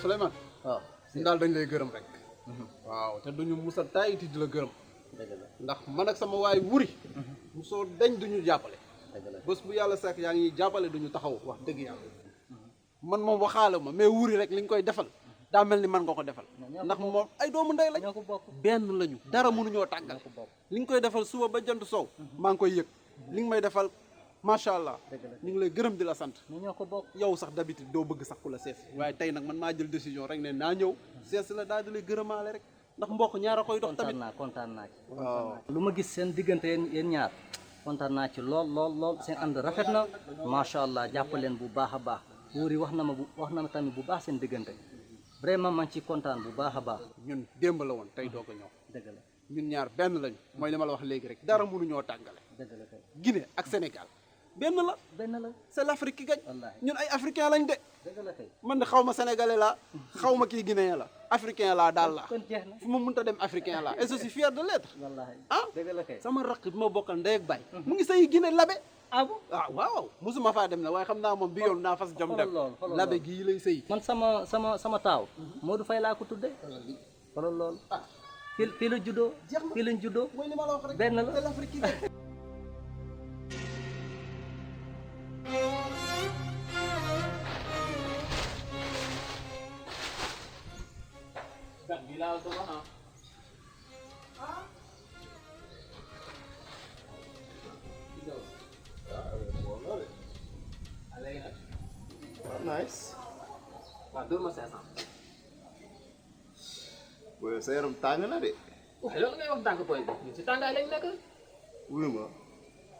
Souleymane waaw ñun daal dañ lay gërëm rek waaw te duñu musa tayiti di la gërëm dëgg la ndax man ak sama waay wuri musoo dañ duñu jàppale dëgg la bés bu yàlla sax yaa ngi jàppale duñu taxaw wax dëgg yàlla man moom waxaale ma mais wuri rek li nga koy defal daa mel ni man nga ko defal ndax moom ay doomu ndey lañ ñoo ko bokk benn lañu dara mënuñoo tàggal li nga koy defal suba ba jant soow maa ngi koy yëg li nga may defal macha allah ñu ngi lay gërëm di la sant ñoo ko bokk yow sax d'habitude doo bëgg sax ku la sees waaye tey nag man maa jël décision rek ne naa ñëw sees la daal di lay gërëmaale rek ndax mbokk ñaar a koy dox tamit kontaan naa ci waaw lu ma gis seen diggante yéen ñaar kontaan naa ci lool seen ànd rafet na macha allah jàpp leen bu baax a baax wóori wax na ma tamit bu baax seen diggante vraiment man ci kontaan bu baax a baax ñun démb la woon tey doog a ñëw dëgg la ñun ñaar benn lañu mooy li ma la wax léegi rek dara mënuñoo tàggale dëgg la kay Guinée ak Sénégal benn la c'est l'Afrique ki gañ wallaahi ñun ay africain lañ de dëgg la kay man de xaw ma sénégalais laa xaw ma kii guinéen la africain laa daal laa kon jeex na fu ma mënta dem africain laa et je suis fier de l'être wallaahi ah dëgg la kay sama raq bi ma bokkal ndey ak baay mu ngi say Guinée labe ah bon waaw musuma faa dem na waaye xam naa moom bi yoon naa fas jom dem labe gii lay sëy man sama taaw Modou Faye laa ko tudde xoolal loolu fii la juddoo fii lañ juddoo mooy li ma la wax rek benn la c'est l'Afrique ki gañ nice. waaw dóor ma 500 booy sa yaram tàng na de. waaye loolu ngay wax tànk booy bi ñun si tàngaay lañ nekk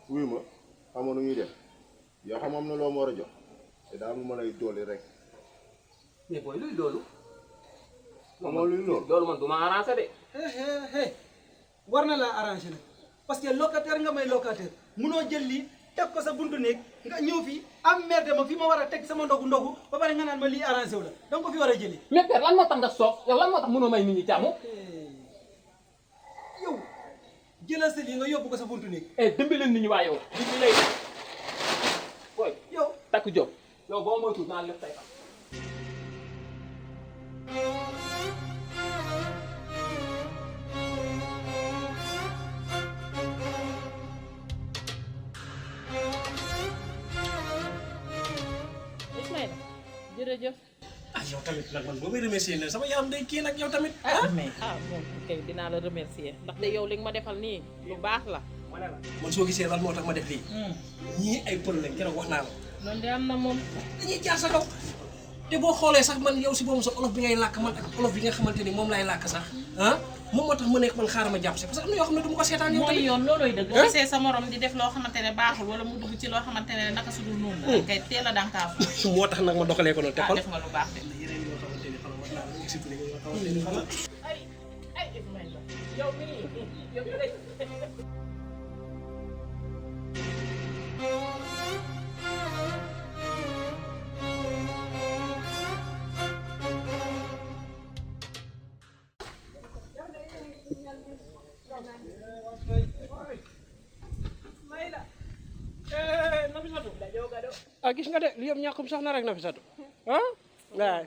wuyu ma xamoon nu ñuy def yoo xam am na loo ma war a jox te daa am ma lay dooli rek. mais booy luy loolu xamoo luy loolu. loolu man du ma arrangé de war na laa arrangé nag parce que locataire nga may locataire munoo jël lii teg ko sa buntu néeg nga ñëw fii am merde ma fi ma war a teg sama ndogu ba pare nga naan ma lii arrangé wu la danga ko fi war a jëlee. mais père lan moo tax nga soof yow lan moo tax mënoo may nit ñi jàmm yow jëlal sa lii nga yóbbu ko sa buntu néeg. dimbali nit ñi waa yow nit ñi lay booy yow takk jóg yow boo moytuwul naa lef tay fan Ismaïla jërëjëf. yow tamit nag man boo may remercier ne sama yaram day kii nag yow tamit. moom kay dinaa la remercier ndax de yow li nga ma defal nii lu baax la. man soo gisee lan moo tax ma def lii. ñii ay problème keroog wax naa la. loolu de am na moom. dañuy jaar sa kaw te boo xoolee sax man yow si boobu sa olof bi ngay làkk man ak olof bi nga xamante ni moom laay làkk sax moom moo tax ma nekk man xaaral ma jàpp si parce que am na yoo xam ne du ma ko seetaan yow mooy tamit. yoon loolooy dëgg. boo gisee sa morom di def loo xamante ne baaxul wala mu dugg ci loo xamante ne naka su dul noonu. kay teel a dànkaafu. moo tax nag ma doxalee ko noonu te xol def nga lu baax de. yeneen yoo xamante ni xol war naa la expliquer yoo xamante ni xol ay Ismaïla yow mii yow mii rek. gis nga de li yëpp ñàkkum sax na rek Nafisatu waay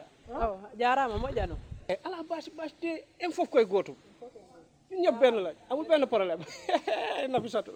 jaaraama moƴƴano ala basi te en fof koye gootum ñun ñëpp benn lañ amul benn problème Nafisatu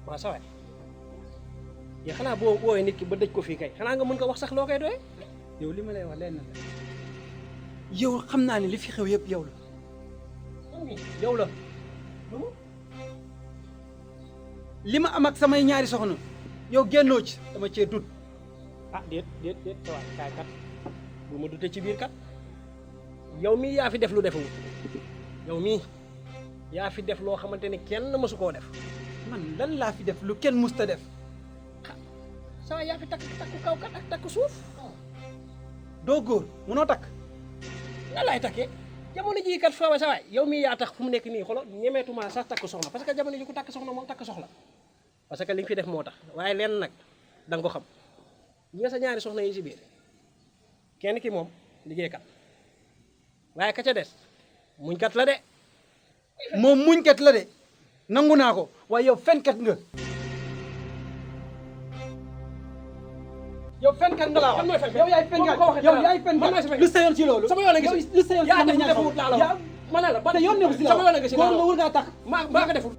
waaw sa waay yow xanaa boo woowee nit ki ba dëj ko fii kay xanaa nga mën ko wax sax loo koy doyee. yow li ma lay wax lenn la yow xam naa ne li fi xew yëpp yow la. yow la li ma am ak samay ñaari soxna yow génnoo ci dama cee dut. déet sa waay kaay kat bu ma dute ci biir kat yow mii yaa fi def lu defewul yow mii yaa fi def loo xamante ni kenn mësu koo def. man lan laa fi def lu kenn musta def. saa yaa fi takku kaw kat ak takku suuf doo góor munoo takk. nan laay takkee jamono jii kat foofa sa waay yow mii yaa tax fu mu nekk nii xolo ñemeetuma sax takk soxna parce que jamono ji ku takk soxna moom takk soxla parce que li nga fi def moo tax waaye lenn nag da nga ko xam ñi nga sa ñaari soxna yi si biir kenn ki moom liggéeykat waaye ka ca des muñkat la de moom muñkat la de nangu naa ko waaye yow fenkat nga yow fenkat nga laa wax yow yaay fenkat yow yaay fenkat lu sa yoon ci loolu sama yoon a ngi si lu sa yoon ci yaa loolu def defut laa la wax ma ne la te yoon ne ko si la sama yoon a ngi si góor nga wul ngaa tax maa ko deful